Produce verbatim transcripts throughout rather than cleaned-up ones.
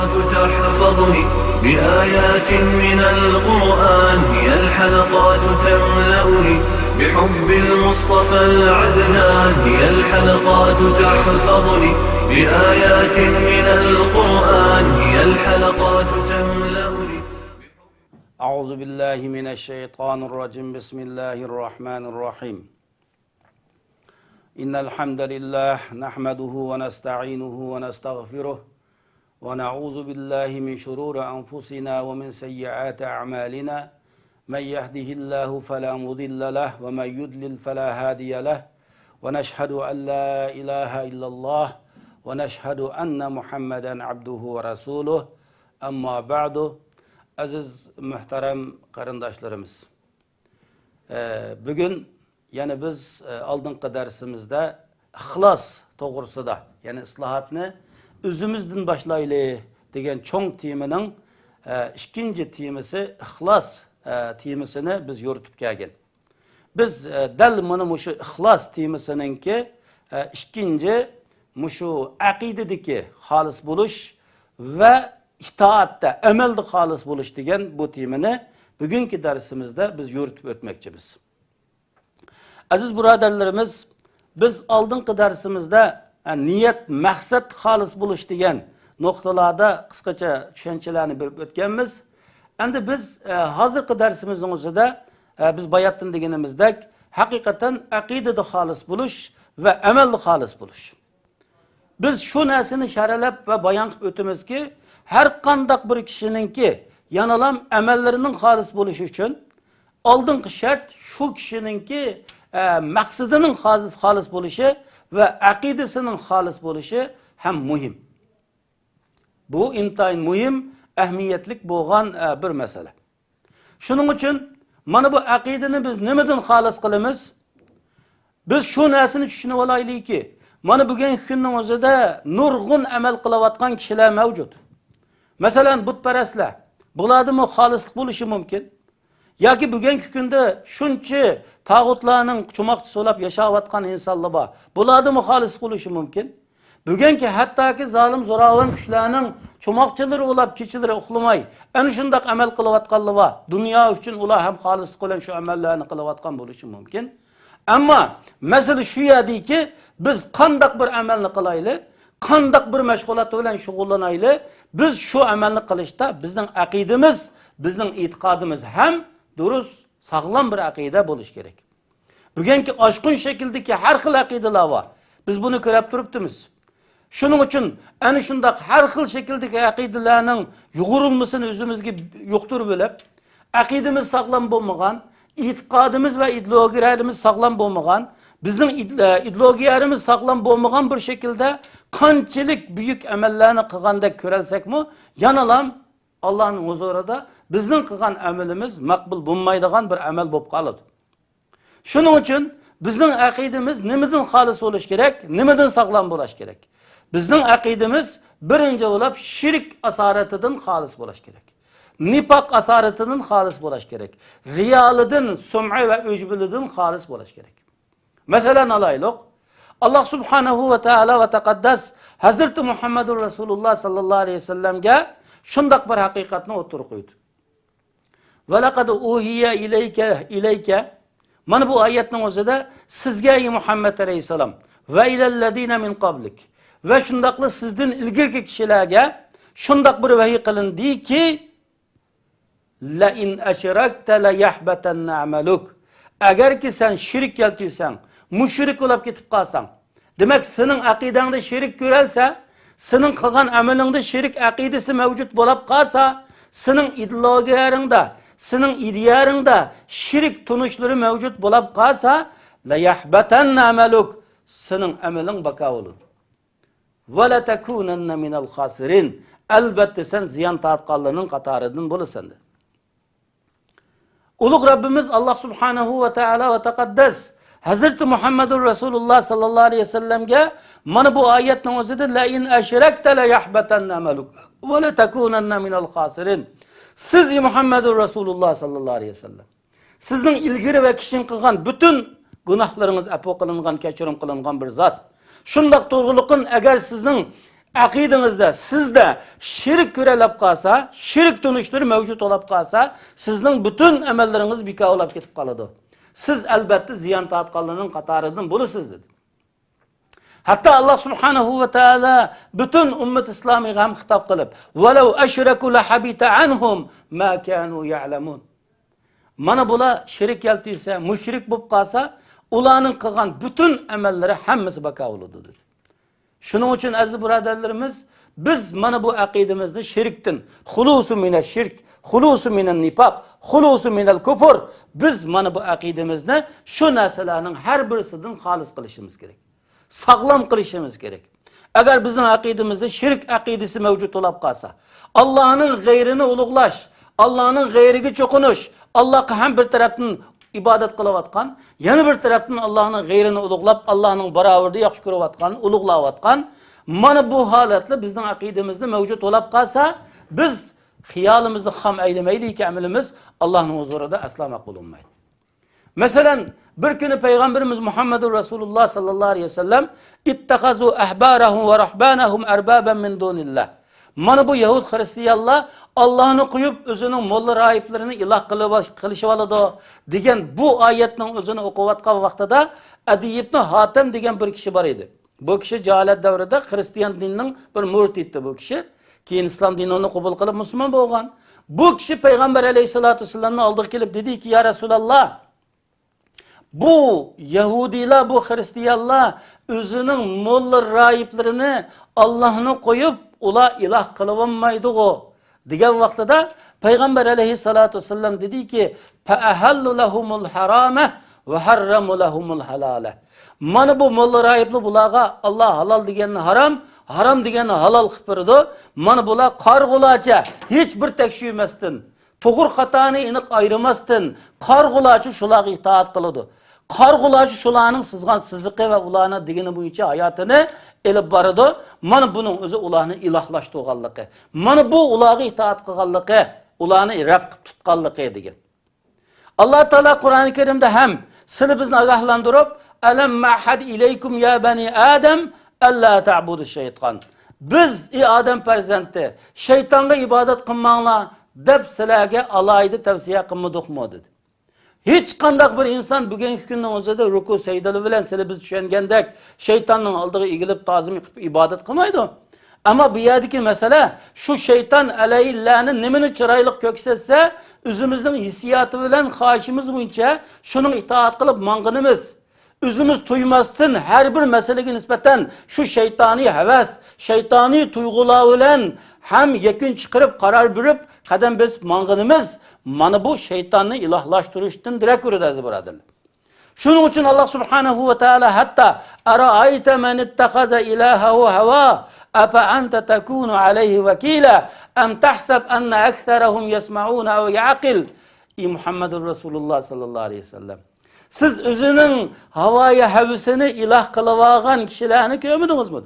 تحفظني بآيات من القرآن، هي الحلقات تملأني بحب المصطفى العدنان، هي الحلقات تحفظني بآيات من القرآن، هي الحلقات تملأني. أعوذ بالله من الشيطان الرجيم. بسم الله الرحمن الرحيم. إن الحمد لله نحمده ونستعينه ونستغفره، ونعوذ بالله من شرور أنفسنا ومن سيئات أعمالنا. من يهده الله فلا مضل له، ومن يضلل فلا هادي له، ونشهد أن لا إله إلا الله، ونشهد أن محمدا عبده ورسوله. أما بعد. ئەزىز مۆھتەرەم قېرىنداشلىرىمىز، ئە، بۈگۈن يەنە بىز، ئە، ئالدىنقى دەرسىمىزدە ئىخلاس توغرىسىدا، يەنى ئىسلاھاتنى ئۆزىمىزدىن باشلايلى دېگەن چوڭ تېمىنىڭ، ئە، ئىككىنچى تېمىسى، ئىخلاس، ئە، تېمىسىنى بىز يورۇتۇپ كەلگەن. بىز، ئە، دەل مانا مۇشۇ ئىخلاس تېمىسىنىڭكى، ئە، ئىككىنچى، مۇشۇ ئەقىدىدىكى خالىس بولۇش ۋە ئىتائەتتە، ئەمەلدە خالىس بولۇش دېگەن بۇ تېمىنى بۈگۈنكى دەرسىمىزدە بىز يورۇتۇپ ئۆتمەكچىمىز. ئەزىز بۇرادەرلىرىمىز، بىز ئالدىنقى دەرسىمىزدە، ئە، نىيەت، مەقسەت خالىس بولۇش دېگەن نۇقتىلاردا قىسقىچە چۈشەنچىلەرنى بېرىپ ئۆتكەنمىز. ئەمدى بىز، ئە، ھازىرقى دەرسىمىزنىڭ ئۆزىدە، ئە، بىز باياتتىن دېگىنىمىزدەك، ھەقىقەتەن ئەقىدىدە خالىس بولۇش ۋە ئەمەلدە خالىس بولۇش. بىز شۇ نەرسىنى شەرھلەپ ۋە بايان قىلىپ ئۆتىمىزكى، ھەر قانداق بىر كىشىنىڭكى يەنىلام ئەمەللىرىنىڭ خالىس بولۇشى ئۈچۈن، ئالدىنقى شەرت شۇ كىشىنىڭكى، ئە، مەقسىتىنىڭ خالىس، خالىس بولۇشى ۋە ئەقىدىسىنىڭ خالىس بولۇشى ھەم مۇھىم. بۇ ئىنتايىن مۇھىم، ئەھمىيەتلىك بولغان، ئە، بىر مەسىلە. شۇنىڭ ئۈچۈن مانا بۇ ئەقىدىنى بىز نېمىدىن خالىس قىلىمىز؟ بىز شۇ نەرسىنى چۈشىنىۋالايلىكى، مانا بۈگۈنكى كۈننىڭ ئۆزىدە نۇرغۇن ئەمەل قىلىۋاتقان كىشىلەر مەۋجۇت. مەسىلەن، بۇتپەرەسلەر. بۇلاردىمۇ خالىسلىق بولۇشى مۇمكىن. ياكى بۈگۈنكى كۈندە شۇنچە تاغۇتلارنىڭ چوماقچىسى بولاپ ياشاۋاتقان ئىنسانلار بار. بۇلاردىمۇ خالىسلىق بولۇشى مۇمكىن. بۈگۈنكى ھەتتاكى زالىم، زوراۋان كۈچلەرنىڭ چوماقچىلىرى بولاپ كېچىلىرى ئۇخلىماي، ئەنە شۇنداق ئەمەل قىلىۋاتقانلار بار. دۇنيا ئۈچۈن ئۇلار ھەم خالىسلىق بىلەن شۇ ئەمەللەرنى قىلىۋاتقان بولۇشى مۇمكىن. ئەمما مەسىلە شۇ يەردىكى، بىز قانداق بىر ئەمەلنى قىلايلى، قانداق بىر مەشغۇلات بىلەن شۇغۇللىنايلى، بىز شۇ ئەمەلنى قىلىشتا بىزنىڭ ئەقىدىمىز، بىزنىڭ ئېتىقادىمىز ھەم دۇرۇس، ساغلام بىر ئەقىدە بولۇشى كېرەك. بۈگۈنكى ئاشقۇن شەكىلدىكى ھەر خىل ئەقىدىلەر بار. بىز بۇنى كۆرۈپ تۇرۇپتىمىز. شۇنىڭ ئۈچۈن ئەنە شۇنداق ھەر خىل شەكىلدىكى ئەقىدىلەرنىڭ يۇغۇرۇلمىسىنى ئۆزىمىزگە يۇقتۇرۇۋېلىپ، ئەقىدىمىز ساغلام بولمىغان، ئېتىقادىمىز ۋە ئىدېئولوگىيەلىرىمىز ساغلام بولمىغان، بىزنىڭ ئىد-، ئىدېئولوگىيەلىرىمىز ساغلام بولمىغان بىر شەكىلدە قانچىلىك بۈيۈك ئەمەللەرنى قىلغاندەك كۆرەلسەكمۇ، يەنىلام ئاللانىڭ ھۇزۇرىدا بىزنىڭ قىلغان ئەمىلىمىز مەقبۇل بولمايدىغان بىر ئەمەل بولۇپ قالىدۇ. شۇنىڭ ئۈچۈن بىزنىڭ ئەقىدىمىز نېمىدىن خالىس بولۇش كېرەك، نېمىدىن ساغلام بولۇش كېرەك؟ بىزنىڭ ئەقىدىمىز بىرىنچى بولۇپ شىرك ئاسارىتىدىن خالىس بولۇش كېرەك. نىپاق ئاسارىتىدىن خالىس بولۇش كېرەك. رىيالىدىن، سۇمئە ۋە ئۆجبىلىدىن خالىس بولۇش كېرەك. مەسىلەن ئالايلۇق، ئاللا سۇبھانەھۇ ۋە تائالا ۋە تەقەددەس ھەزرىتى مۇھەممەدۇر رەسۇلۇللا ساللاللاھۇ ئەلەيھى ۋەسەللەمگە شۇنداق بىر ھەقىقەتنى ئوتتۇرىغا قويدى. ۋەلەقەد ئۇھىيە ئىلەيكە، ئىلەيكە. مانا بۇ ئايەتنىڭ ئۆزىدە سىزگە، ئەي مۇھەممەد ئەلەيھىسسالام، ۋە ئىلەللەزىنە مىن قابلىك، ۋە شۇنداقلا سىزدىن ئىلگىرىكى كىشىلەرگە شۇنداق بىر ۋەھىي قىلىندىكى، لەئىن ئەشرەكتە لەيەھبەتەننە ئەمەلۇك. ئەگەركى سەن شېرىك كەلتۈرسەڭ، مۇشرىك بولاپ كېتىپ قالساڭ، دېمەك، سېنىڭ ئەقىدەڭدە شېرىك كۆرەلسە، سېنىڭ قىلغان ئەمىلىڭدە شېرىك ئەقىدىسى مەۋجۇت بولاپ قالسا، سېنىڭ ئىدېئولوگىيەڭدە، سېنىڭ ئىدىيەڭدە شېرىك تونۇشلىرى مەۋجۇت بولاپ قالسا، لەيەھبەتەننە ئەمەلۇك، سېنىڭ ئەمىلىڭ بىكار بولىدۇ. ۋەلەتەكۇنەننە مىنەل خاسىرىن. ئەلبەتتە، سەن زىيان تارتقانلارنىڭ قاتارىدىن بولىسەن، دېدى. ئۇلۇغ رەببىمىز ئاللا سۇبھانەھۇ ۋە تائالا ۋە تەقەددەس ھەزرىتى مۇھەممەدۇر رەسۇلۇللا ساللاللاھۇ ئەلەيھى ۋەسەللەمگە مانا بۇ ئايەتنىڭ ئۆزىدە، لەئىن ئەشرەكتە لەيەھبەتەننە ئەمەلۇك ۋەلەتەكۇنەننە مىنەل خاسىرىن. سىز، ئى مۇھەممەدۇر رەسۇلۇللا ساللاللاھۇ ئەلەيھى ۋەسەللەم، سىزنىڭ ئىلگىرى ۋە كېيىن قىلغان پۈتۈن گۇناھلىرىڭىز ئەپۇ قىلىنغان، كەچۈرۈم قىلىنغان بىر زات. شۇنداق تۇرغۇلۇقىن، ئەگەر سىزنىڭ ئەقىدىڭىزدە، سىزدە شىرك كۆرەلەپ قالسا، شىرك تونۇشلىرى مەۋجۇت بولاپ قالسا، سىزنىڭ پۈتۈن ئەمەللىرىڭىز بىكار بولاپ كېتىپ قالىدۇ. سىز ئەلبەتتە زىيان تارتقانلارنىڭ قاتارىدىن بولىسىز، دېدى. ھەتتا ئاللاھ سۇبھانەھۇ ۋە تائالا پۈتۈن ئۈممەت ئىسلامىغا ھەم خىتاب قىلىپ، «ولو أشركوا لحبط عنهم ما كانوا يعملون.» مانا بۇلار شىرك كەلتۈرسە، مۇشرىك بولۇپ قالسا، ئۇلارنىڭ قىلغان پۈتۈن ئەمەللىرى ھەممىسى بىكار بولىدۇ، دېدى. شۇنىڭ ئۈچۈن، ئەزىز بۇرادەرلىرىمىز، بىز مانا بۇ ئەقىدىمىزنى شىركتىن، خۇلۇسۇ مىنەش شىرك، خۇلۇسۇ مىنەن نىپاق، خۇلۇسۇ مىنەل كۇفر، بىز مانا بۇ ئەقىدىمىزنى شۇ نەرسىلەرنىڭ ھەر بىرسىدىن خالىس قىلىشىمىز كېرەك. ساغلام قىلىشىمىز كېرەك. ئەگەر بىزنىڭ ئەقىدىمىزدە شىرك ئەقىدىسى مەۋجۇت بولاپ قالسا، ئاللاھنىڭ غەيرىنى ئۇلۇغلاش، ئاللاھنىڭ غەيرىگە چوقۇنۇش، ئاللاھقا ھەم بىر تەرەپتىن ئىبادەت قىلىۋاتقان، يەنە بىر تەرەپتىن ئاللاھنىڭ غەيرىنى ئۇلۇغلاپ، ئاللاھنىڭ باراۋىرىدا ياخشى كۆرۈۋاتقان، ئۇلۇغلاۋاتقان، مانا بۇ ھالەتلەر بىزنىڭ ئەقىدىمىزدە مەۋجۇت بولاپ قالسا، بىز خىيالىمىزنى خام ئەيلىمەيلىكى، ئەمىلىمىز ئاللاھنىڭ ھۇزۇرىدا ئەسلا مەقبۇل بولمايدۇ. مەسىلەن، بىر كۈنى پەيغەمبىرىمىز مۇھەممەدۇر رەسۇلۇللاھ ساللاللاھۇ ئەلەيھى ۋەسەللەم، «اتخذوا أحبارهم ورهبانهم أربابا من دون الله.» مانا بۇ يەھۇد خىرىستىيانلار ئاللاھنى قويۇپ، ئۆزىنىڭ موللا راھىبلىرىنى ئىلاھ قىلىۋ-، قىلىشىۋالىدۇ، دېگەن بۇ ئايەتنىڭ ئۆزىنى ئوقۇۋاتقان ۋاقتىدا، ئەدىي ئىبنى ھاتەم دېگەن بىر كىشى بار ئىدى. بۇ كىشى جاھالەت دەۋرىدە خىرىستىيان دىنىنىڭ بىر مۇرىتى ئىدى بۇ كىشى. كېيىن ئىسلام دىنىنى قوبۇل قىلىپ مۇسۇلمان بولغان. بۇ كىشى پەيغەمبەر ئەلەيھىسسالاتۇ ۋەسسالامنىڭ ئالدىغا كېلىپ دېدىكى، يا رەسۇلاللاھ، بۇ يەھۇدىيلار، بۇ خىرىستىيانلار ئۆزىنىڭ موللا راھىبلىرىنى ئاللاھنى قويۇپ، ئۇلار ئىلاھ قىلىۋالمايدىغۇ، دېگەن ۋاقتىدا پەيغەمبەر ئەلەيھىسسالاتۇ ۋەسسالام دېدىكى، فأحلوا لهم الحرام وحرموا لهم الحلال. مانا بۇ موللا راھىبلار بۇلارغا ئاللاھ ھالال دېگەننى ھارام، ھارام دېگەننى ھالال قىلىپ بېرىدۇ. مانا بۇلار قارىغۇلارچە ھېچ بىر تەكشۈرمەستىن، توغرا خاتانى ئېنىق ئايرىماستىن، قارىغۇلارچە شۇلارغا ئىتائەت قىلىدۇ. قارىغۇلارچە شۇلارنىڭ سىزغان سىزىقى ۋە ئۇلارنىڭ دېگىنى بويىچە ھاياتىنى ئېلىپ بارىدۇ. مانا بۇنىڭ ئۆزى ئۇلارنى ئىلاھلاشتۇرغانلىقى. مانا بۇ ئۇلارغا ئىتائەت قىلغانلىقى، ئۇلارنى رەب قىلىپ تۇتقانلىقى دېگەن. ئاللاھ تائالا قۇرئانى كەرىمدە ھەم سىلى بىزنى ئاگاھلاندۇرۇپ، «ألم أعهد إليكم يا بني آدم ألا تعبدوا الشيطان.» بىز، ئى ئادەم پەرزەنتى، شەيتانغا ئىبادەت قىلماڭلار، دەپ سىلەرگە ئالاھىدە تەۋسىيە قىلمىدۇقمۇ؟ دېدى. ھېچقانداق بىر ئىنسان بۈگۈنكى كۈننىڭ ئۆزىدە رۇكۇ سەجدىلىرى بىلەن سىلى بىز چۈشەنگەندەك شەيتاننىڭ ئالدىغا ئېگىلىپ تازىم قىلىپ ئىبادەت قىلمايدۇ. ئەمما بۇ يەردىكى مەسىلە، شۇ شەيتان ئەلەيھىللانى نېمىنى چىرايلىق كۆرسەتسە، ئۆزىمىزنىڭ ھېسسىياتى بىلەن خاھىشىمىز بويىچە شۇنىڭ ئىتائەت قىلىپ ماڭغىنىمىز. ئۆزىمىز تۇيماستىن ھەر بىر مەسىلىگە نىسبەتەن شۇ شەيتانىي ھەۋەس، شەيتانىي تۇيغۇلار بىلەن ھەم يەكۈن چىقىرىپ، قارار بېرىپ، قەدەم بېسىپ ماڭغىنىمىز مانا بۇ شەيتاننى ئىلاھلاشتۇرۇشتىن دېرەك بېرىدۇ، ئەزىز بۇرادەرلەر. شۇنىڭ ئۈچۈن ئاللاھ سۇبھانەھۇ ۋە تائالا ھەتتا، «أرأيت من اتخذ إلهه هواه أفأنت تكون عليه وكيلا أم تحسب أن أكثرهم يسمعون أو يعقلون.» ئى مۇھەممەدۇر رەسۇلۇللاھ ساللاللاھۇ ئەلەيھى ۋەسەللەم، سىز ئۆزىنىڭ ھاۋايى ھەۋىسىنى ئىلاھ قىلىۋالغان كىشىلەرنى كۆرمىدىڭىزمۇ؟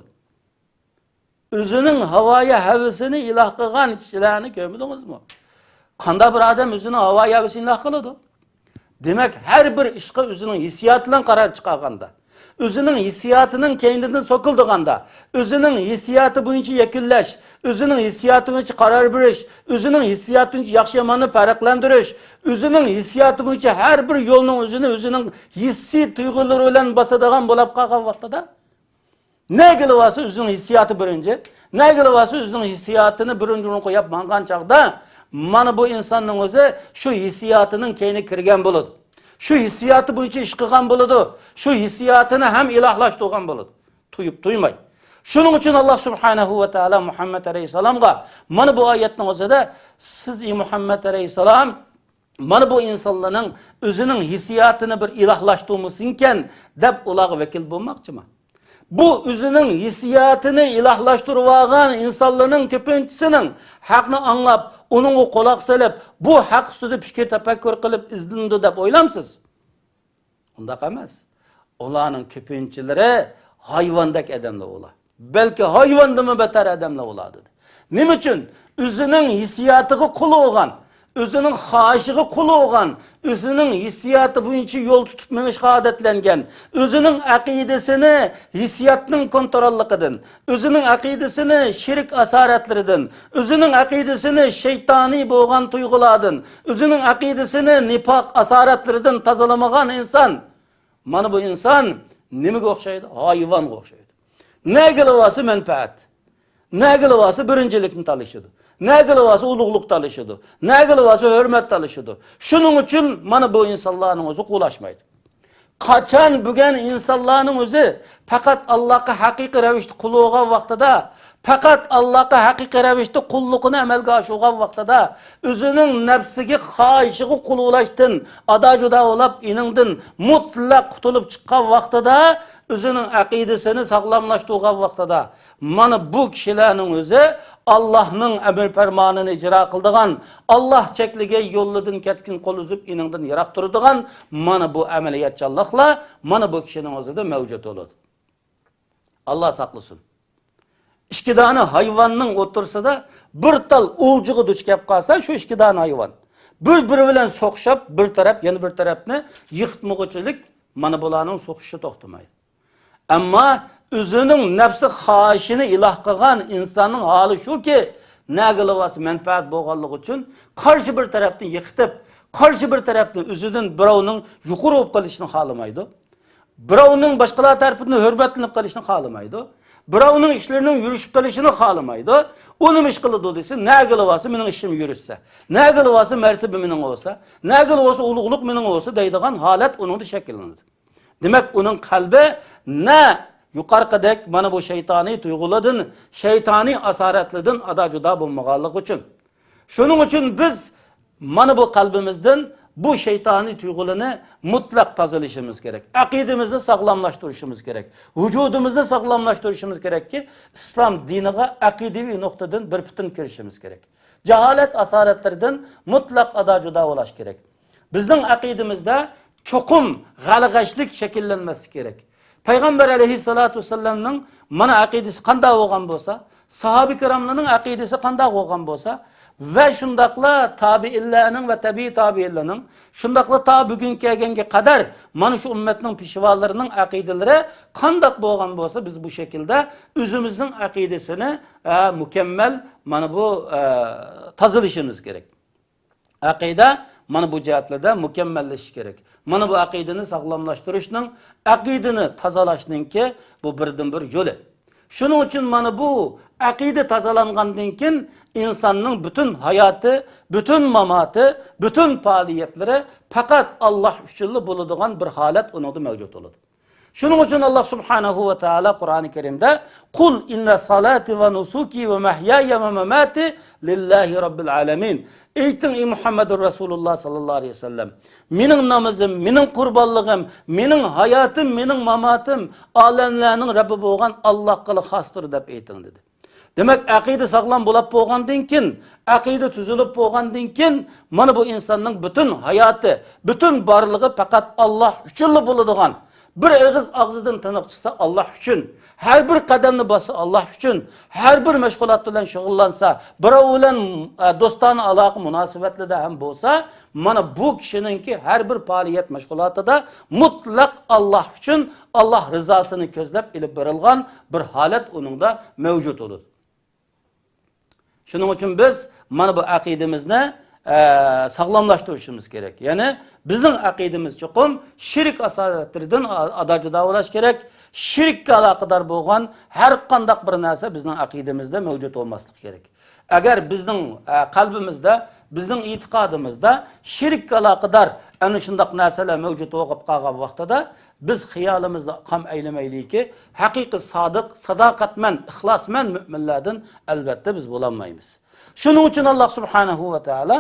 ئۆزىنىڭ ھاۋايى ھەۋىسىنى ئىلاھ قىلغان كىشىلەرنى كۆرمىدىڭىزمۇ؟ قانداق بىر ئادەم ئۆزىنىڭ ھاۋايى ھەۋىسىنى ئىلاھ قىلىدۇ؟ دېمەك، ھەر بىر ئىشقا ئۆزىنىڭ ھېسسىياتى بىلەن قارار چىقارغاندا، ئۆزىنىڭ ھېسسىياتىنىڭ كەينىدىن سوكۇلدىغاندا، ئۆزىنىڭ ھېسسىياتى بويىچە يەكۈنلەش، ئۆزىنىڭ ھېسسىياتى بويىچە قارار بېرىش، ئۆزىنىڭ ھېسسىياتى بويىچە ياخشى ياماننى پەرقلەندۈرۈش، ئۆزىنىڭ ھېسسىياتى بويىچە ھەر بىر يولنىڭ ئۆزىنى ئۆزىنىڭ ھېسسىي تۇيغۇلىرى بىلەن باسىدىغان بولاپ قالغان ۋاقتىدا، نەگىلا بارسا ئۆزىنىڭ ھېسسىياتى بىرىنچى، نەگىلا بارسا ئۆزىنىڭ ھېسسىياتىنى بىرىنچى ئورۇنغا قويۇپ ماڭغان چاغدا، مانا بۇ ئىنساننىڭ ئۆزى شۇ ھېسسىياتىنىڭ كەينىگە كىرگەن بولىدۇ. شۇ ھېسسىياتى بويىچە ئىش قىلغان بولىدۇ. شۇ ھېسسىياتىنى ھەم ئىلاھلاشتۇرغان بولىدۇ. تۇيۇپ تۇيماي. شۇنىڭ ئۈچۈن ئاللاھ سۇبھانەھۇ ۋە تائالا مۇھەممەد ئەلەيھىسسالامغا مانا بۇ ئايەتنىڭ ئۆزىدە، سىز، ئى مۇھەممەد ئەلەيھىسسالام، مانا بۇ ئىنسانلارنىڭ ئۆزىنىڭ ھېسسىياتىنى بىر ئىلاھلاشتۇرمىسۇنكەن دەپ ئۇلارغا ۋەكىل بولماقچىما؟ بۇ ئۆزىنىڭ ھېسسىياتىنى ئىلاھلاشتۇرۇۋالغان ئىنسانلارنىڭ كۆپىنچىسىنىڭ ھەقنى ئاڭلاپ، ئۇنىڭغا قۇلاق سېلىپ، بۇ ھەق ئۈستىدە پىكىر تەپەككۇر قىلىپ ئىزدىنىدۇ دەپ ئويلامسىز؟ ئۇنداق ئەمەس. ئۇلارنىڭ كۆپىنچىلىرى ھايۋاندەك ئادەملەر ئۇلار. بەلكى ھايۋاندىنمۇ بەتەر ئادەملەر ئۇلار، دېدى. نېمە ئۈچۈن؟ ئۆزىنىڭ ھېسسىياتىغا قۇل بولغان، ئۆزىنىڭ خاھىشىغا قۇل بولغان، ئۆزىنىڭ ھېسسىياتى بويىچە يول تۇتۇپ مېڭىشقا ئادەتلەنگەن، ئۆزىنىڭ ئەقىدىسىنى ھېسسىياتنىڭ كونتروللۇقىدىن، ئۆزىنىڭ ئەقىدىسىنى شىرك ئاسارەتلىرىدىن، ئۆزىنىڭ ئەقىدىسىنى شەيتانىي بولغان تۇيغۇلاردىن، ئۆزىنىڭ ئەقىدىسىنى نىپاق ئاسارەتلىرىدىن تازىلىمىغان ئىنسان، مانا بۇ ئىنسان نېمىگە ئوخشايدۇ؟ ھايۋانغا ئوخشايدۇ. نەگىلا بارسا مەنپەئەت، نەگىلا بارسا بىرىنچىلىكنى تالىشىدۇ، نەگىلا بارسا ئۇلۇغلۇق تالىشىدۇ، نەگىلا بارسا ھۆرمەت تالىشىدۇ. شۇنىڭ ئۈچۈن مانا بۇ ئىنسانلارنىڭ ئۆزى قۇلاشمايدۇ. قاچان بۈگۈن ئىنسانلارنىڭ ئۆزى پەقەت ئاللاھقا ھەقىقىي رەۋىشتە قۇل بولغان ۋاقتىدا، پەقەت ئاللاھقا ھەقىقىي رەۋىشتە قۇللۇقىنى ئەمەلگە ئاشۇرغان ۋاقتىدا، ئۆزىنىڭ نەپسىگە، خاھىشىغا قۇل بولۇشتىن ئادا-جۇدا بولاپ، ئېنىڭدىن مۇتلەق قۇتۇلۇپ چىققان ۋاقتىدا، ئۆزىنىڭ ئەقىدىسىنى ساغلاملاشتۇرغان ۋاقتىدا، مانا بۇ كىشىلەرنىڭ ئۆزى ئاللاھنىڭ ئەمر پەرمانىنى ئىجرا قىلىدىغان، ئاللاھ چەكلىگەن يولىدىن كەتكىن قول ئۈزۈپ، ئېنىڭدىن يىراق تۇرىدىغان مانا بۇ ئەمەلىيەتچانلىقلار مانا بۇ كىشىنىڭ ئۆزىدە مەۋجۇت بولىدۇ. ئاللاھ ساقلىسۇن. ئىككى دانە ھايۋاننىڭ ئوتتۇرىسىدا بىر تال ئولجىغا دۇچ كەپ قالسا، شۇ ئىككى دانە ھايۋان بىر-بىرى بىلەن سوقۇشۇپ، بىر تەرەپ يەنە بىر تەرەپنى يىقىتمىغۇچىلىك مانا بۇلارنىڭ سوقۇشۇشى توختىمايدۇ. ئەمما ئۆزىنىڭ نەپسى خاھىشىنى ئىلاھ قىلغان ئىنساننىڭ ھالى شۇكى، نەگىلا بارسا مەنپەئەت بولغانلىقى ئۈچۈن قارشى بىر تەرەپنى يىقىتىپ، قارشى بىر تەرەپنى ئۆزىدىن بىراۋنىڭ يۇقىرى بولۇپ قېلىشىنى خالىمايدۇ. بىراۋنىڭ باشقىلار تەرىپىدىن ھۆرمەتلىنىپ قېلىشنى خالىمايدۇ. بىراۋنىڭ ئىشلىرىنىڭ يۈرۈشۈپ قېلىشىنى خالىمايدۇ. ئۇ نېمە ئىش قىلىدۇ دېسە، نەگىلا بارسا مېنىڭ ئىشىم يۈرۈشسە، نەگىلا بارسا مەرتىبە مېنىڭ بولسا، نەگىلا بارسا ئۇلۇغلۇق مېنىڭ بولسا دەيدىغان ھالەت ئۇنىڭدا شەكىللىنىدۇ. دېمەك، ئۇنىڭ قەلبى نە يۇقارقىدەك مانا بۇ شەيتانىي تۇيغۇلاردىن، شەيتانىي ئاسارەتلەردىن ئادا-جۇدا بولمىغانلىقى ئۈچۈن. شۇنىڭ ئۈچۈن بىز مانا بۇ قەلبىمىزدىن بۇ شەيتانىي تۇيغۇلارنى مۇتلەق تازىلىشىمىز كېرەك. ئەقىدىمىزنى ساغلاملاشتۇرۇشىمىز كېرەك. ۋۇجۇدىمىزنى ساغلاملاشتۇرۇشىمىز كېرەككى، ئىسلام دىنىغا ئەقىدىۋى نۇقتىدىن بىر پۈتۈن كىرىشىمىز كېرەك. جاھالەت ئاسارەتلىرىدىن مۇتلەق ئادا-جۇدا بولاش كېرەك. بىزنىڭ ئەقىدىمىزدە چوقۇم غەلىغەچلىك شەكىللەنمەسلىكى كېرەك. پەيغەمبەر ئەلەيھىسسالاتۇ ۋەسسالامنىڭ مانا ئەقىدىسى قانداق بولغان بولسا، ساھابە كىراملارنىڭ ئەقىدىسى قانداق بولغان بولسا ۋە شۇنداقلا تابىئىنلارنىڭ ۋە تەبىئىي تابىئىنلارنىڭ، شۇنداقلا تا بۈگۈنگە كەلگەنگە قەدەر مانا شۇ ئۈممەتنىڭ پېشۋالىرىنىڭ ئەقىدىلىرى قانداق بولغان بولسا، بىز بۇ شەكىلدە ئۆزىمىزنىڭ ئەقىدىسىنى، ئە، مۇكەممەل مانا بۇ، ئە، تازىلىشىمىز كېرەك. ئەقىدە مانا بۇ جەھەتلەردە مۇكەممەللىشىشى كېرەك. مانا بۇ ئەقىدىنى ساغلاملاشتۇرۇشنىڭ، ئەقىدىنى تازىلاشنىڭكى بۇ بىردىنبىر يولى. شۇنىڭ ئۈچۈن مانا بۇ ئەقىدە تازىلانغاندىن كېيىن ئىنساننىڭ پۈتۈن ھاياتى، پۈتۈن ماماتى، پۈتۈن پائالىيەتلىرى پەقەت ئاللاھ ئۈچۈنلا بولىدىغان بىر ھالەت ئۇنىڭدا مەۋجۇت بولىدۇ. شۇنىڭ ئۈچۈن ئاللاھ سۇبھانەھۇ ۋە تائالا قۇرئانى كەرىمدە، قۇل ئىننە سالاتى ۋە نۇسۇكى ۋە مەھيايە ۋە ماماتى لىللاھى رەببىل ئالەمىن. ئېيتىڭ، ئەي مۇھەممەدۇر رەسۇلۇللاھ ساللاللاھۇ ئەلەيھى ۋەسەللەم، مېنىڭ نامىزىم، مېنىڭ قۇربانلىقىم، مېنىڭ ھاياتىم، مېنىڭ ماماتىم ئالەملەرنىڭ رەببى بولغان ئاللاھقىلا خاستۇر دەپ ئېيتىڭ، دېدى. دېمەك، ئەقىدە ساغلام بولاپ بولغاندىن كېيىن، ئەقىدە تۈزۈلۈپ بولغاندىن كېيىن، مانا بۇ ئىنساننىڭ پۈتۈن ھاياتى، پۈتۈن بارلىقى پەقەت ئاللاھ ئۈچۈنلا بولىدىغان، بىر ئېغىز ئاغزىدىن تىنىق چىقسا ئاللاھ ئۈچۈن، ھەر بىر قەدەمنى باسسا ئاللاھ ئۈچۈن، ھەر بىر مەشغۇلات بىلەن شۇغۇللانسا، بىراۋ بىلەن، ئە، دوستانە ئالاقە مۇناسىۋەتلىدە ھەم بولسا، مانا بۇ كىشىنىڭكى ھەر بىر پائالىيەت مەشغۇلاتىدا مۇتلەق ئاللاھ ئۈچۈن، ئاللاھ رىزاسىنى كۆزلەپ ئېلىپ بېرىلغان بىر ھالەت ئۇنىڭدا مەۋجۇت بولىدۇ. شۇنىڭ ئۈچۈن بىز مانا بۇ ئەقىدىمىزنى، ئە، ساغلاملاشتۇرۇشىمىز كېرەك. يەنى بىزنىڭ ئەقىدىمىز چوقۇم شىرك ئاسارەتلىرىدىن ئا-، ئادا-جۇدا بولاش كېرەك. شىرككە ئالاقىدار بولغان ھەر قانداق بىر نەرسە بىزنىڭ ئەقىدىمىزدە مەۋجۇت بولماسلىقى كېرەك. ئەگەر بىزنىڭ، ئە، قەلبىمىزدە، بىزنىڭ ئېتىقادىمىزدا شىرككە ئالاقىدار ئەنە شۇنداق نەرسىلەر مەۋجۇت بولۇپ قالغان ۋاقتىدا، بىز خىيالىمىزدا قام ئەيلىمەيلىكى، ھەقىقىي سادىق، ساداقەتمەن، ئىخلاسمەن مۆمىنلەردىن ئەلۋەتتە بىز بولالمايمىز. شۇنىڭ ئۈچۈن ئاللاھ سۇبھانەھۇ ۋە تائالا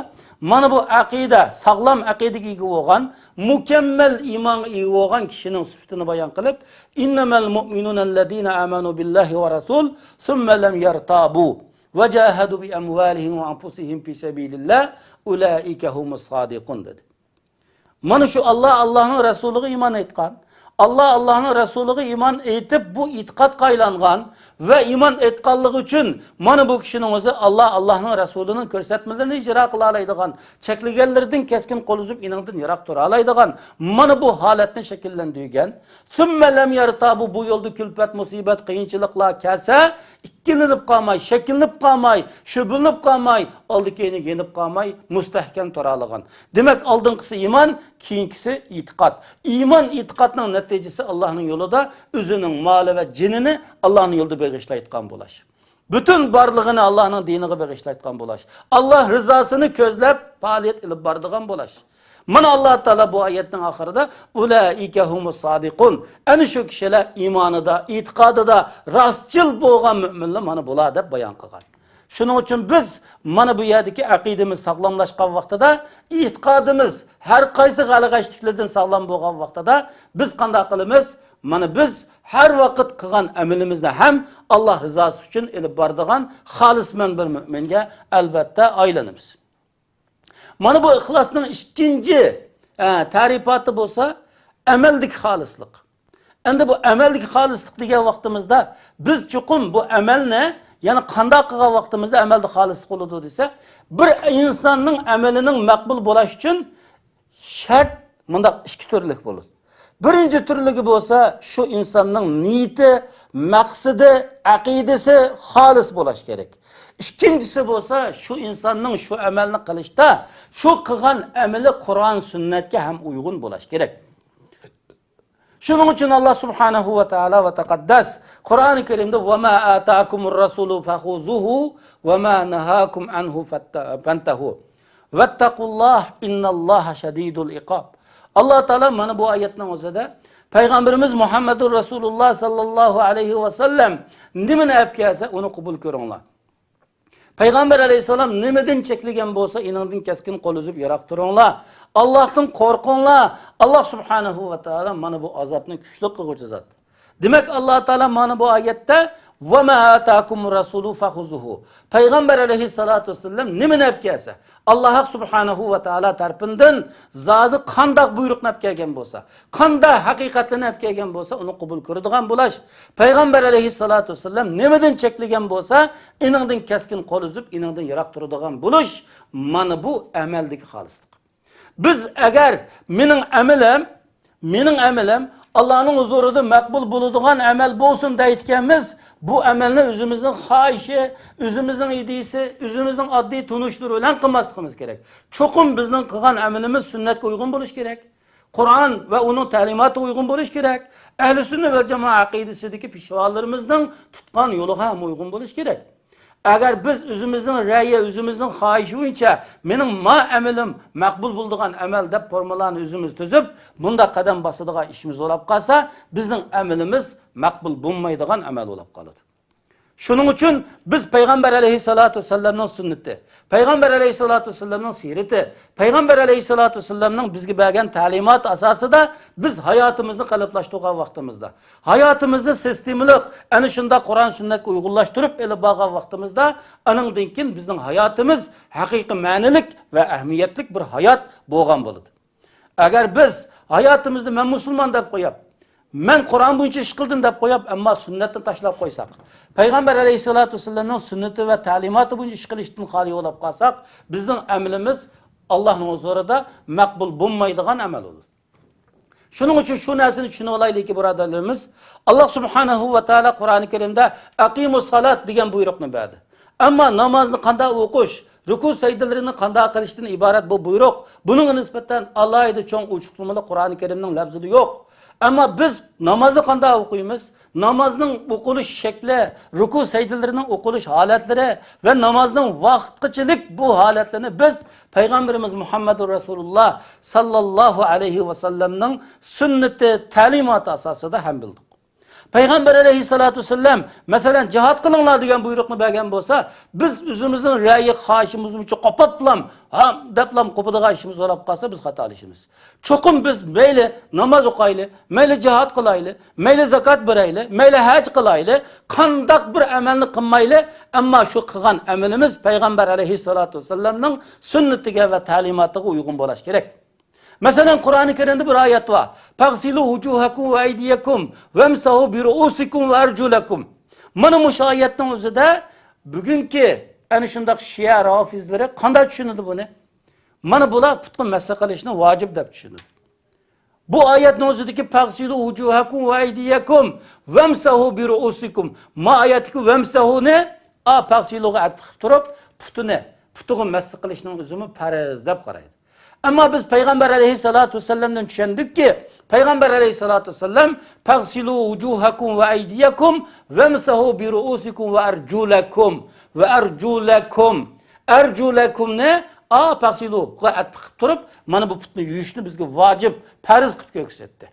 مانا بۇ ئەقىدە، ساغلام ئەقىدىگە ئىگە بولغان، مۇكەممەل ئىمانغا ئىگە بولغان كىشىنىڭ سۈپىتىنى بايان قىلىپ، ئىننەمەل مۇئمىنۇنەللەزىنە ئامەنۇ بىللاھى ۋە رەسۇل، سۇممە لەم يەرتابۇ، ۋە جاھەدۇ بىئەمۋالىھىم ۋە ئەنفۇسىھىم فى سەبىلىللاھ، ئۇلائىكە ھۇمۇس سادىقۇن، دېدى. مانا شۇ ئاللاھ، ئاللاھنىڭ رەسۇلىغا ئىمان ئېيتقان، ئاللاھ، ئاللاھنىڭ رەسۇلىغا ئىمان ئېيتىپ، بۇ ئېتىقادقا ئايلانغان، ۋە ئىمان ئېيتقانلىقى ئۈچۈن مانا بۇ كىشىنىڭ ئۆزى ئاللا، ئاللانىڭ رەسۇلىنىڭ كۆرسەتمىلىرىنى ئىجرا قىلالايدىغان، چەكلىگەنلىرىدىن كەسكىن قول ئۈزۈپ ئېنىڭدىن يىراق تۇرالايدىغان مانا بۇ ھالەتنى شەكىللەندۈرگەن. ثم لم يرتابوا، بۇ يولدا كۈلپەت، مۇسىبەت، قىيىنچىلىقلار كەلسە، ئىككىلىنىپ قالماي، شەكلىنىپ قالماي، شۈبھىلىنىپ قالماي، ئالدى كەينىگە يېنىپ قالماي، مۇستەھكەم تۇرالىغان. دېمەك، ئالدىنقىسى ئىمان، كېيىنكىسى ئېتىقاد. ئىمان، ئېتىقادنىڭ نەتىجىسى ئاللانىڭ يولىدا ئۆزىنىڭ مالى ۋە جېنىنى ئاللانىڭ يولىدا بېغىشلايدىغان بولاش. پۈتۈن بارلىقىنى ئاللانىڭ دىنىغا بېغىشلايدىغان بولاش. ئاللا رىزاسىنى كۆزلەپ پائالىيەت ئېلىپ بارىدىغان بولاش. مانا ئاللا تائالا بۇ ئايەتنىڭ ئاخىرىدا، ئۇلائىكە ھۇمۇس سادىقۇن، ئەنە شۇ كىشىلەر ئىمانىدا، ئېتىقادىدا راستچىل بولغان مۆمىنلەر مانا بۇلار دەپ بايان قىلغان. شۇنىڭ ئۈچۈن بىز مانا بۇ يەردىكى ئەقىدىمىز ساغلاملاشقان ۋاقتىدا، ئېتىقادىمىز ھەر قايسى غەلىغەشلىكلەردىن ساغلام بولغان ۋاقتىدا بىز قانداق قىلىمىز؟ مانا بىز ھەر ۋاقىت قىلغان ئەمىلىمىزنى ھەم ئاللا رىزاسى ئۈچۈن ئېلىپ بارىدىغان خالىسمەن بىر مۆمىنگە ئەلۋەتتە ئايلىنىمىز. مانا بۇ ئىخلاسنىڭ ئىككىنچى، ئە، تەرىپاتى بولسا ئەمەلدىكى خالىسلىق. ئەمدى بۇ ئەمەلدىكى خالىسلىق دېگەن ۋاقتىمىزدا بىز چوقۇم بۇ ئەمەلنى، يەنى قانداق قىلغان ۋاقتىمىزدا ئەمەلدە خالىسلىق بولىدۇ دېسە، بىر ئىنساننىڭ ئەمىلىنىڭ مەقبۇل بولۇش ئۈچۈن شەرت مۇنداق ئىككى تۈرلۈك بولىدۇ. بىرىنچى تۈرلۈكى بولسا شۇ ئىنساننىڭ نىيىتى، مەقسىتى، ئەقىدىسى خالىس بولۇش كېرەك. ئىككىنچىسى بولسا شۇ ئىنساننىڭ شۇ ئەمەلنى قىلىشتا شۇ قىلغان ئەمىلى قۇرئان سۈننەتكە ھەم ئۇيغۇن بولۇش كېرەك. شۇنىڭ ئۈچۈن ئاللا سۇبھانەھۇ ۋە تائالا ۋە تەقەددەس قۇرئانى كەرىمدە، ۋە ما ئاتاكۇمۇر رەسۇلۇ فەخۇزۇھۇ ۋە ما نەھاكۇم ئەنھۇ فەتتە-، فەنتەھۇ ۋەتتەقۇللاھ ئىننەللاھە شەدىدۇل ئىقاب. ئاللا تائالا مانا بۇ ئايەتنىڭ ئۆزىدە پەيغەمبىرىمىز مۇھەممەدۇر رەسۇلۇللاھ ساللاللاھۇ ئەلەيھى ۋەسەللەم نېمىنى ئەپ كەلسە، ئۇنى قوبۇل كۆرۈڭلار. پەيغەمبەر ئەلەيھىسسالام نېمىدىن چەكلىگەن بولسا، ئېنىڭدىن كەسكىن قول ئۈزۈپ يىراق تۇرۇڭلار. ئاللاھتىن قورقۇڭلار. ئاللاھ سۇبھانەھۇ ۋە تائالا مانا بۇ ئازابنى كۈچلۈك قىلغۇچى زات. دېمەك، ئاللا تائالا مانا بۇ ئايەتتە، ۋە ما ئاتاكۇمۇر رەسۇلۇ فەخۇزۇھۇ. پەيغەمبەر ئەلەيھىسسالاتۇ ۋەسسالام نېمىنى ئەپ كەلسە، ئاللا سۇبھانەھۇ ۋە تائالا تەرىپىدىن زادى قانداق بۇيرۇقنى ئەپ كەلگەن بولسا، قانداق ھەقىقەتلەرنى ئەپ كەلگەن بولسا، ئۇنى قوبۇل كۆرىدىغان بولاش. پەيغەمبەر ئەلەيھىسسالاتۇ ۋەسسالام نېمىدىن چەكلىگەن بولسا، ئېنىڭدىن كەسكىن قول ئۈزۈپ، ئېنىڭدىن يىراق تۇرىدىغان بولۇش، مانا بۇ ئەمەلدىكى خالىسلىق. بىز ئەگەر مېنىڭ ئەمىلىم، مېنىڭ ئەمىلىم ئاللانىڭ ھۇزۇرىدا مەقبۇل بولىدىغان ئەمەل بولسۇن دەيدىكەنمىز، بۇ ئەمەلنى ئۆزىمىزنىڭ خاھىشى، ئۆزىمىزنىڭ ئىدىيىسى، ئۆزىمىزنىڭ ئاددىي تونۇشلىرى بىلەن قىلماسلىقىمىز كېرەك. چوقۇم بىزنىڭ قىلغان ئەمىلىمىز سۈننەتكە ئۇيغۇن بولۇشى كېرەك. قۇرئان ۋە ئۇنىڭ تەلىماتىغا ئۇيغۇن بولۇشى كېرەك. ئەھلى سۈننە ۋەل جامائە ئەقىدىسىدىكى پېشۋالىرىمىزنىڭ تۇتقان يولىغا ھەم ئۇيغۇن بولۇشى كېرەك. ئەگەر بىز ئۆزىمىزنىڭ رەيى، ئۆزىمىزنىڭ خاھىشى بويىچە مېنىڭ ما ئەمىلىم مەقبۇل بولىدىغان ئەمەل دەپ فورمۇلانى ئۆزىمىز تۈزۈپ، بۇنداق قەدەم باسىدىغان ئىشىمىز بولاپ قالسا، بىزنىڭ ئەمىلىمىز مەقبۇل بولمايدىغان ئەمەل بولاپ قالىدۇ. شۇنىڭ ئۈچۈن بىز پەيغەمبەر ئەلەيھىسسالاتۇ ۋەسسالامنىڭ سۈننىتى، پەيغەمبەر ئەلەيھىسسالاتۇ ۋەسسالامنىڭ سىيرىتى، پەيغەمبەر ئەلەيھىسسالاتۇ ۋەسسالامنىڭ بىزگە بەرگەن تەلىماتى ئاساسىدا بىز ھاياتىمىزنى قېلىپلاشتۇرغان ۋاقتىمىزدا، ھاياتىمىزنى سىستېمىلىق، ئەنە شۇنداق قۇرئان سۈننەتكە ئۇيغۇنلاشتۇرۇپ ئېلىپ بارغان ۋاقتىمىزدا، ئانىڭدىن كېيىن بىزنىڭ ھاياتىمىز ھەقىقىي مەنىلىك ۋە ئەھمىيەتلىك بىر ھايات بولغان بولىدۇ. ئەگەر بىز ھاياتىمىزدا مەن مۇسۇلمان دەپ قويۇپ، مەن قۇرئان بويىچە ئىش قىلدىم دەپ قويۇپ، ئەمما سۈننەتنى تاشلاپ قويساق، پەيغەمبەر ئەلەيھىسسالاتۇ ۋەسسالامنىڭ سۈننىتى ۋە تەلىماتى بويىچە ئىش قىلىشتىن خالىي بولاپ قالساق، بىزنىڭ ئەمىلىمىز ئاللانىڭ ھۇزۇرىدا مەقبۇل بولمايدىغان ئەمەل بولىدۇ. شۇنىڭ ئۈچۈن شۇ نەرسىنى چۈشىنىۋالايلىكى، بۇرادەرلىرىمىز، ئاللا سۇبھانەھۇ ۋە تائالا قۇرئانى كەرىمدە «ئەقىمۇس سالات» دېگەن بۇيرۇقنى بەردى. ئەمما نامازنى قانداق ئوقۇش، رۇكۇ سەجدىلىرىنى قانداق قىلىشتىن ئىبارەت بۇ بۇيرۇق. بۇنىڭغا نىسبەتەن ئالاھىدە چوڭ ئوچۇقلىمىلار قۇرئانى كەرىمنىڭ لەۋزىدە يوق. ئەمما بىز نامازنى قانداق ئوقۇيمىز؟ نامازنىڭ ئوقۇلۇش شەكلى، رۇكۇ سەجدىلىرىنىڭ ئوقۇلۇش ھالەتلىرى ۋە نامازنىڭ ۋاقىتقىچىلىك بۇ ھالەتلىرىنى بىز پەيغەمبىرىمىز مۇھەممەدۇر رەسۇلۇللا ساللاللاھۇ ئەلەيھى ۋەسەللەمنىڭ سۈننىتى، تەلىماتى ئاساسىدا ھەم بىلدۇق. پەيغەمبەر ئەلەيھىسسالاتۇ ۋەسسالام، مەسىلەن، «جىھاد قىلىڭلار» دېگەن بۇيرۇقنى بەرگەن بولسا، بىز ئۆزىمىزنىڭ رەيى، خاھىشىمىز بويىچە قوپۇپلام، ھام دەپلام قوپىدىغان ئىشىمىز بولاپ قالسا، بىز خاتالىشىمىز. چوقۇم بىز مەيلى ناماز ئوقايلى، مەيلى جىھاد قىلايلى، مەيلى زاكات بېرەيلى، مەيلى ھەج قىلايلى، قانداق بىر ئەمەلنى قىلمايلى، ئەمما شۇ قىلغان ئەمىلىمىز پەيغەمبەر ئەلەيھىسسالاتۇ ۋەسسالامنىڭ سۈننىتىگە ۋە تەلىماتىغا ئۇيغۇن بولۇش كېرەك. مەسىلەن، قۇرئانى كەرىمدە بىر ئايەت بار. «فاغسىلۇ ۋۇجۇھەكۇم ۋە ئەيدىيەكۇم ۋەمسەھۇ بىرۇئۇسىكۇم ۋە ئەرجۇلەكۇم.» مانا مۇشۇ ئايەتنىڭ ئۆزىدە بۈگۈنكى ئەنە شۇنداق شىئە رافىزلىرى قانداق چۈشىنىدۇ بۇنى؟ مانا بۇلار پۇتقا مەسخ قىلىشنى ۋاجىپ دەپ چۈشىنىدۇ. بۇ ئايەتنىڭ ئۆزىدىكى «پەغسىلۇ ۋۇجۇھەكۇم ۋە ئەيدىيەكۇم ۋەمسەھۇ بىرۇئۇسىكۇم»، ما ئايەتتىكى «ۋەمسەھۇ»نى ئا پەغسىلۇغا ئەتىپ قىلىپ تۇرۇپ، پۇتىنى، پۇتىغا مەسخ قىلىشنىڭ ئۆزىمۇ پەرز دەپ قارايدۇ. ئەمما بىز پەيغەمبەر ئەلەيھىسسالاتۇ ۋەسسالامدىن چۈشەندۇككى، پەيغەمبەر ئەلەيھىسسالاتۇ ۋەسسالام «پەغسىلۇ ۋۇجۇھەكۇم ۋە ئەيدىيەكۇم ۋەمسەھۇ بىرۇئۇسىكۇم ۋە ئەرجۇلەكۇم، ۋە ئەرجۇلەكۇم»، «ئەرجۇلەكۇم»نى ئا پەغسىلۇغا ئەتىپ قىلىپ تۇرۇپ، مانا بۇ پۇتنى يۇيۇشنى بىزگە ۋاجىپ، پەرز قىلىپ كۆرسەتتى.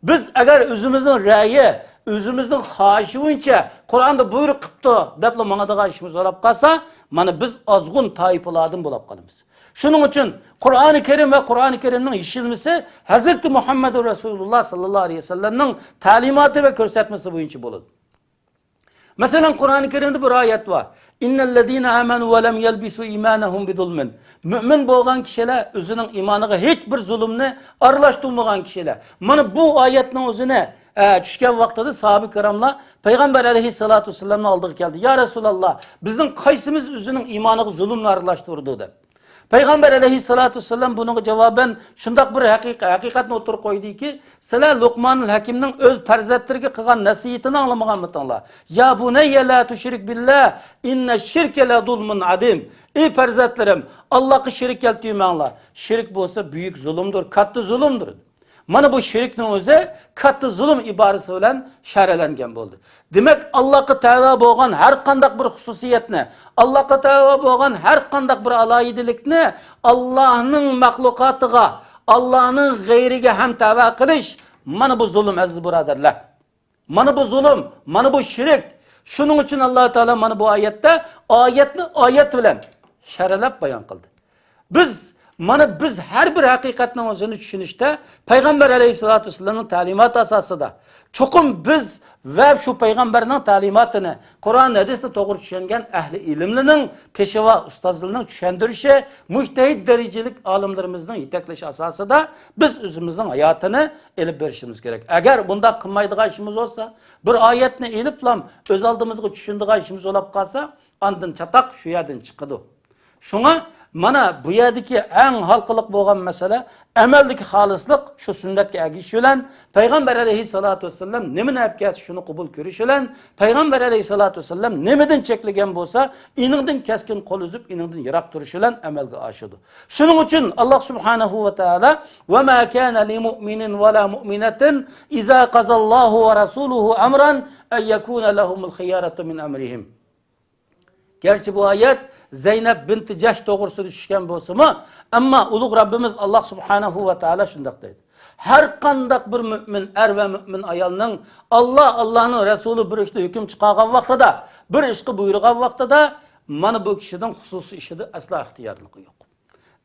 بىز ئەگەر ئۆزىمىزنىڭ رەيى، ئۆزىمىزنىڭ خاھىشى بويىچە قۇرئاندا بۇيرۇق قىپتۇ دەپلا ماڭىدىغان ئىشىمىز بولۇپ قالسا، مانا بىز ئازغۇن تائىپىلاردىن بولۇپ قالىمىز. شۇنىڭ ئۈچۈن قۇرئانى كەرىم ۋە قۇرئانى كەرىمنىڭ يېشىلمىسى ھەزرىتى مۇھەممەدۇر رەسۇلۇللا ساللاللاھۇ ئەلەيھى ۋەسەللەمنىڭ تەلىماتى ۋە كۆرسەتمىسى بويىچە بولىدۇ. مەسىلەن، قۇرئانى كەرىمدە بىر ئايەت بار. «ئىننەللەزىنە ئامەنۇ ۋە لەم يەلبىسۇ ئىمانەھۇم بىزۇلمىن». مۆمىن بولغان كىشىلەر ئۆزىنىڭ ئىمانىغا ھېچ بىر زۇلۇمنى ئارىلاشتۇرمىغان كىشىلەر. مانا بۇ ئايەتنىڭ ئۆزىنى، ئە، چۈشكەن ۋاقتىدا ساھابە كىراملار پەيغەمبەر ئەلەيھىسسالاتۇ ۋەسسالامنىڭ ئالدىغا كەلدى. «يا رەسۇلاللا، بىزنىڭ قايسىمىز ئۆزىنىڭ ئىمانىغا زۇلۇمنى ئارىلاشتۇرىدۇ؟» دەپ. پەيغەمبەر ئەلەيھىسسالاتۇ ۋەسسالام بۇنىڭغا جاۋابەن شۇنداق بىر ھەقىق-، ھەقىقەتنى ئوتتۇرىغا قويدىكى، سىلەر لۇقمانۇل ھەكىمنىڭ ئۆز پەرزەنتلىرىگە قىلغان نەسىھىتىنى ئاڭلىمىغانمىتىڭلار؟ «يا بۇنەييە لا تۇشرىك بىللا، ئىننە شىركە لە زۇلمۇن ئازىم». ئى پەرزەنتلىرىم، ئاللاغا شېرىك كەلتۈرمەڭلار. شېرىك بولسا بۈيۈك زۇلۇمدۇر، كاتتا زۇلۇمدۇر. مانا بۇ شېرىكنىڭ ئۆزى كاتتا زۇلۇم ئىبارىسى بىلەن شەرھلەنگەن بولدى. دېمەك، ئاللاغا تەۋە بولغان ھەر قانداق بىر خۇسۇسىيەتنى، ئاللاغا تەۋە بولغان ھەر قانداق بىر ئالاھىدىلىكنى ئاللانىڭ مەخلۇقاتىغا، ئاللانىڭ غەيرىگە ھەم تەۋە قىلىش، مانا بۇ زۇلۇم، ئەزىز بۇرادەرلەر. مانا بۇ زۇلۇم، مانا بۇ شېرىك. شۇنىڭ ئۈچۈن ئاللا تائالا مانا بۇ ئايەتتە ئايەتنى ئايەت بىلەن شەرھلەپ بايان قىلدى. بىز، مانا بىز ھەر بىر ھەقىقەتنىڭ ئۆزىنى چۈشىنىشتە پەيغەمبەر ئەلەيھىسسالاتۇ ۋەسسالامنىڭ تەلىماتى ئاساسىدا، چوقۇم بىز ۋە شۇ پەيغەمبەرنىڭ تەلىماتىنى، قۇرئان، ھەدىسنى توغرا چۈشەنگەن ئەھلى ئىلىملىنىڭ، پېشۋا ئۇستازلىرىنىڭ چۈشەندۈرۈشى، مۇجتەھىد دەرىجىلىك ئالىملىرىمىزنىڭ يېتەكلىشى ئاساسىدا بىز ئۆزىمىزنىڭ ھاياتىنى ئېلىپ بېرىشىمىز كېرەك. ئەگەر بۇنداق قىلمايدىغان ئىشىمىز بولسا، بىر ئايەتنى ئېلىپلام ئۆز ئالدىمىزغا چۈشىنىدىغان ئىشىمىز بولۇپ قالسا، ئاندىن چاتاق شۇ يەردىن چىقىدۇ. شۇڭا مانا بۇ يەردىكى ئەڭ ھالقىلىق بولغان مەسىلە، ئەمەلدىكى خالىسلىق شۇ سۈننەتكە ئەگىشىش بىلەن، پەيغەمبەر ئەلەيھىسسالاتۇ ۋەسسالام نېمىنى ئەپ كەلسە، شۇنى قوبۇل كۆرۈش بىلەن، پەيغەمبەر ئەلەيھىسسالاتۇ ۋەسسالام نېمىدىن چەكلىگەن بولسا، ئېنىڭدىن كەسكىن قول ئۈزۈپ، ئېنىڭدىن يىراق تۇرۇش بىلەن ئەمەلگە ئاشىدۇ. شۇنىڭ ئۈچۈن ئاللا سۇبھانەھۇ ۋە تائالا، «وما كان لمؤمن ولا مؤمنة إذا قضى الله ورسوله أمرا أن يكون لهم الخيرة من أمرهم». گەرچە بۇ ئايەت زەينەپ بىنتى جەھش توغرىسىدا چۈشكەن بولسىمۇ، ئەمما ئۇلۇغ رەببىمىز ئاللا سۇبھانەھۇ ۋە تائالا شۇنداق دەيدۇ: «ھەر قانداق بىر مۆمىن ئەر ۋە مۆمىن ئايالنىڭ ئاللا، ئاللانىڭ رەسۇلى بىر ئىشتا ھۆكۈم چىقارغان ۋاقتىدا، بىر ئىشقا بۇيرۇغان ۋاقتىدا، مانا بۇ كىشىنىڭ خۇسۇسىي ئىشىدا ئەسلا ئىختىيارلىقى يوق.»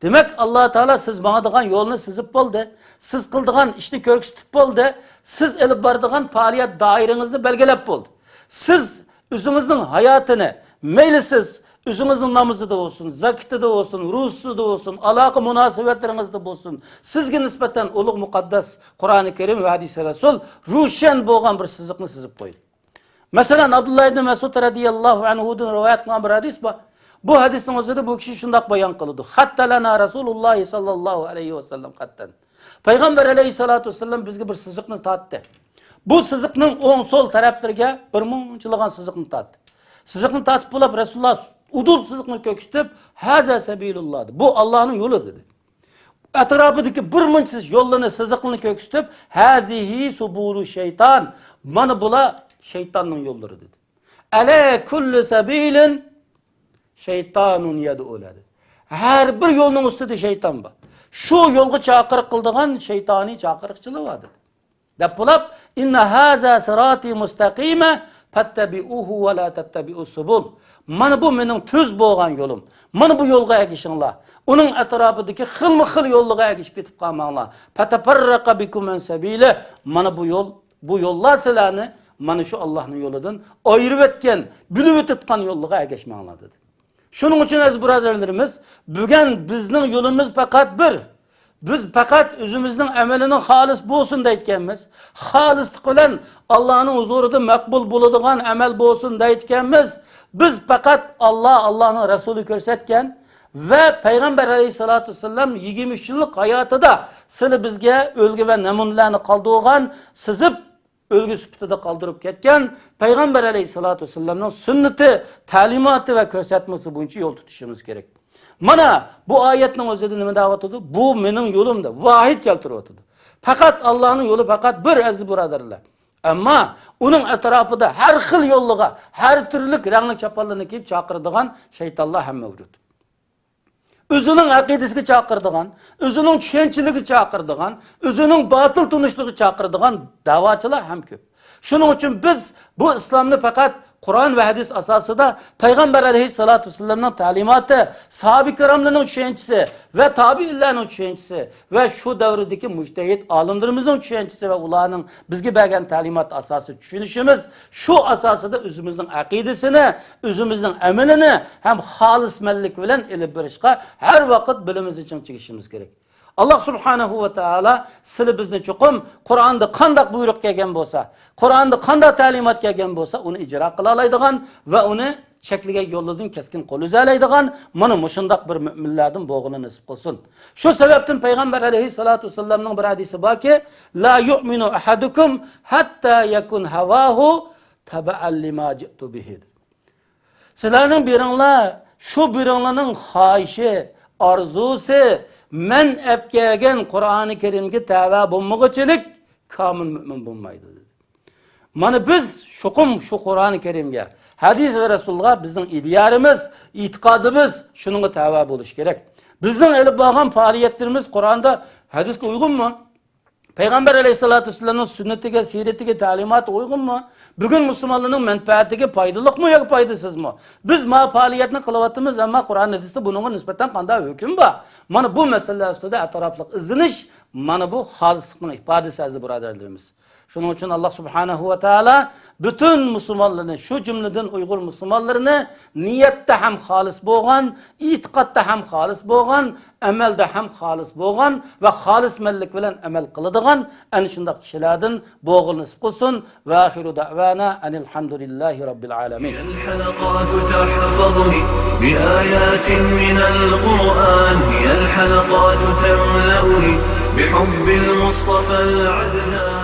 دېمەك، ئاللا تائالا سىز ماڭىدىغان يولنى سىزىپ بولدى. سىز قىلىدىغان ئىشنى كۆرسىتىپ بولدى. سىز ئېلىپ بارىدىغان پائالىيەت دائىرىڭىزنى بەلگىلەپ بولدى. سىز ئۆزىڭىزنىڭ ھاياتىنى، مەيلى سىز ئۆزىڭىزنىڭ نامىزىدا بولسۇن، زاكىتىدا بولسۇن، روزىسىدا بولسۇن، ئالاقە مۇناسىۋەتلىرىڭىزدە بولسۇن، سىزگە نىسبەتەن ئۇلۇغ مۇقەددەس قۇرئانى كەرىم ۋە ھەدىسى رەسۇل روشەن بولغان بىر سىزىقنى سىزىپ قويدى. مەسىلەن، ئابدۇللا ئىبنى مەسئۇد رەزىياللاھۇ ئەنھۇدىن رىۋايەت قىلغان بىر ھەدىس بار. بۇ ھەدىسنىڭ ئۆزىدە بۇ كىشى شۇنداق بايان قىلىدۇ: «خەتتە لەنا رەسۇلۇللاھى ساللاللاھۇ ئەلەيھى ۋەسەللەم خەتتەن». پەيغەمبەر ئەلەيھىسسالاتۇ ۋەسسالام بىزگە بىر سىزىقنى تارتتى. بۇ سىزىقنىڭ ئوڭ، سول تەرەپلىرىگە بىر مۇنچىلىغان سىزىقنى تارتتى. سىزىقنى تارتىپ بولۇپ، رەسۇلۇللا ئۇدۇل سىزىقنى كۆكسىتىپ، «ھازا سەبىلۇللا» دېدى. «بۇ ئاللانىڭ يولى» دېدى. ئەتراپىدىكى بىر مۇنچە يوللىرىنى، سىزىقلىرىنى كۆكسىتىپ، «ھازىھى سۇبۇلۇ شەيتان»، «مانا بۇلار شەيتاننىڭ يوللىرى» دېدى. «ئەلا كۇللى سەبىلىن شەيتانۇن يەدئۇ» دېدى. ھەر بىر يولنىڭ ئۈستىدە شەيتان بار. شۇ يولغا چاقىرىق قىلىدىغان شەيتانىي چاقىرىقچىلار بار دېدى. دەپ بولۇپ، «ئىننە ھازا سىراتى مۇستەقىمە فەتتەبىئۇھۇ ۋە لا تەتتەبىئۇس سۇبۇل». «مانا بۇ مېنىڭ تۈز بولغان يولۇم. مانا بۇ يولغا ئەگىشىڭلار. ئۇنىڭ ئەتراپىدىكى خىلمۇ خىل يوللارغا ئەگىشىپ كېتىپ قالماڭلار. فەتەپەررەقە بىكۇم ئەن سەبىلىھ». «مانا بۇ يول، بۇ يوللار سىلەرنى مانا شۇ ئاللانىڭ يولىدىن ئايرىۋەتكەن، بۆلۈۋېتىدىغان يوللارغا ئەگەشمەڭلار» دېدى. شۇنىڭ ئۈچۈن، ئەزىز بۇرادەرلىرىمىز، بۈگۈن بىزنىڭ يولىمىز پەقەت بىر. بىز پەقەت ئۆزىمىزنىڭ ئەمىلىنىڭ خالىس بولسۇن دەيدىكەنمىز. خالىسلىق بىلەن ئاللانىڭ ھۇزۇرىدا مەقبۇل بولىدىغان ئەمەل بولسۇن دەيدىكەنمىز. بىز پەقەت ئاللا، ئاللانىڭ رەسۇلى كۆرسەتكەن ۋە پەيغەمبەر ئەلەيھىسسالاتۇ ۋەسسالام يىگىرمە ئۈچ يىللىق ھاياتىدا سىلى بىزگە ئۈلگە ۋە نەمۇنىلەرنى قالدۇرغان، سىزىپ ئۈلگە سۈپىتىدە قالدۇرۇپ كەتكەن پەيغەمبەر ئەلەيھىسسالاتۇ ۋەسسالامنىڭ سۈننىتى، تەلىماتى ۋە كۆرسەتمىسى بويىچە يول تۇتۇشىمىز كېرەك. مانا بۇ ئايەتنىڭ ئۆزىدە نېمە دەۋاتىدۇ؟ بۇ مېنىڭ يولۇم دەپ ۋاھىد كەلتۈرۈۋاتىدۇ. پەقەت ئاللانىڭ يولى پەقەت بىر، ئەزىز بۇرادەرلەر. ئەمما ئۇنىڭ ئەتراپىدا ھەر خىل يوللىغا، ھەر تۈرلۈك رەڭلىك چاپانلارنى كىيىپ چاقىرىدىغان شەيتانلار ھەم مەۋجۇت. ئۆزىنىڭ ئەقىدىسىگە چاقىرىدىغان، ئۆزىنىڭ چۈشەنچىلىكىگە چاقىرىدىغان، ئۆزىنىڭ باتىل تونۇشلىرىغا چاقىرىدىغان دەۋاچىلار ھەم كۆپ. شۇنىڭ ئۈچۈن بىز بۇ ئىسلامنى پەقەت قۇرئان ۋە ھەدىس ئاساسىدا، پەيغەمبەر ئەلەيھىسسالاتۇ ۋەسسالامنىڭ تەلىماتى، ساھابە كىراملارنىڭ چۈشەنچىسى ۋە تابىئىنلارنىڭ چۈشەنچىسى ۋە شۇ دەۋردىكى مۇجتەھىد ئالىملىرىمىزنىڭ چۈشەنچىسى ۋە ئۇلارنىڭ بىزگە بەرگەن تەلىمات ئاساسىدا چۈشىنىشىمىز، شۇ ئاساسىدا ئۆزىمىزنىڭ ئەقىدىسىنى، ئۆزىمىزنىڭ ئەمىلىنى ھەم خالىسمەنلىك بىلەن ئېلىپ بېرىشقا ھەر ۋاقىت بىلىمىزنى چىڭ چىگىشىمىز كېرەك. ئاللا سۇبھانەھۇ ۋە تائالا سىلى بىزنى چوقۇم قۇرئاندا قانداق بۇيرۇق كەلگەن بولسا، قۇرئاندا قانداق تەلىمات كەلگەن بولسا، ئۇنى ئىجرا قىلالايدىغان ۋە ئۇنى چەكلىگەن يولىدىن كەسكىن قول ئۈزەلەيدىغان مانا مۇشۇنداق بىر مۆمىنلەردىن بولغىنى نېسىپ قىلسۇن. شۇ سەۋەبتىن پەيغەمبەر ئەلەيھىسسالاتۇ ۋەسسالامنىڭ بىر ھەدىسى باركى، لا يؤمن أحدكم حتى يكون هواه تبعا لما جئت به. سىلەرنىڭ بىرىڭلار، شۇ بىرىڭلارنىڭ خاھىشى، ئارزۇسى، مەن ئەپ كەلگەن قۇرئانى كەرىمگە تەۋە بولمىغۇچىلىك كامىل مۆمىن بولمايدۇ، دېدى. مانا بىز چوقۇم شۇ قۇرئانى كەرىمگە، ھەدىس ۋە رەسۇلغا بىزنىڭ ئىدىيەمىز، ئېتىقادىمىز شۇنىڭغا تەۋە بولۇشى كېرەك. بىزنىڭ ئېلىپ بارغان پائالىيەتلىرىمىز قۇرئاندا، ھەدىسكە ئۇيغۇنمۇ؟ پەيغەمبەر ئەلەيھىسسالاتۇ ۋەسسالامنىڭ سۈننىتىگە، سىيرىتىگە، تەلىماتىغا ئۇيغۇنمۇ؟ بۈگۈن مۇسۇلمانلارنىڭ مەنپەئەتىگە پايدىلىقمۇ ياكى پايدىسىزمۇ؟ بىز ما پائالىيەتنى قىلىۋاتىمىز، ئەمما قۇرئان ھەدىستە بۇنىڭغا نىسبەتەن قانداق ھۆكۈم بار؟ مانا بۇ مەسىلىلەر ئۈستىدە ئەتراپلىق ئىزدىنىش، مانا بۇ خالىسلىقنىڭ ئىپادىسى، ئەزىز بۇرادەرلىرىمىز. شۇنىڭ ئۈچۈن ئاللا سۇبھانەھۇ ۋە تائالا پۈتۈن مۇسۇلمانلىرىنى، شۇ جۈملىدىن ئۇيغۇر مۇسۇلمانلىرىنى نىيەتتە ھەم خالىس بولغان، ئېتىقادتا ھەم خالىس بولغان، ئەمەلدە ھەم خالىس بولغان ۋە خالىسمەنلىك بىلەن ئەمەل قىلىدىغان ئەنە شۇنداق كىشىلەردىن بولغىنى نېسىپ قىلسۇن. وآخر دعوانا أن الحمد لله رب العالمين. هي الحلقات تحفظني بآيات من القرآن، هي الحلقات تملأني بحب المصطفى العدنان.